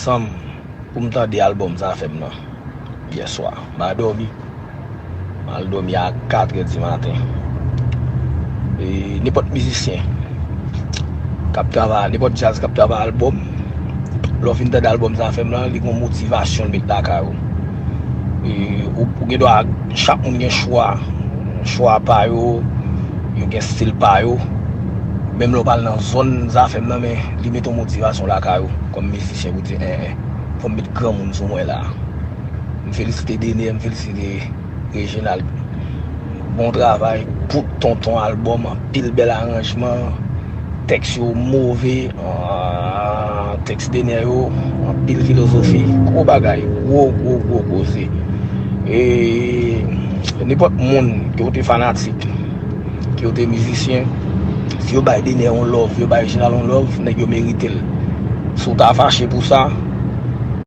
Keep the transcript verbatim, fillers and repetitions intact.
Tanm pou m tande albòm Zafèm nan yèswa. M al dòmi. M al dòmi a katrè di maten. E, nenpòt mizisyen k ap travay, nenpòt djaz k ap travay albòm, lè w fin tande albòm Zafèm nan, li gon motivasyon l met lakay ou. E, ou, ou gen dwa, chak moun gen chwa, chwa pa yo, yo gen stil pa yo. Menm lè w pa al nan zòn Zafèm nan, men li met yon motivasyon lakay ou kòm mizisyen pou di, en, en, fò m met granmoun sou mwen la. M felisite Dener, m felisite Reginald. Bon travay, bout tonton albòm, anpil bèl aranjman, tèks yo move, ah, tèks Dener yo, anpil filozofi, gwo bagay, gwo, gwo, gwo koze. E nenpòt moun, ke w te fanatik, ke w te mizisyen, si yo bay Dener yon love, yo bay Reginald yon love, nèg yo merite l. Si w ta fache pou sa,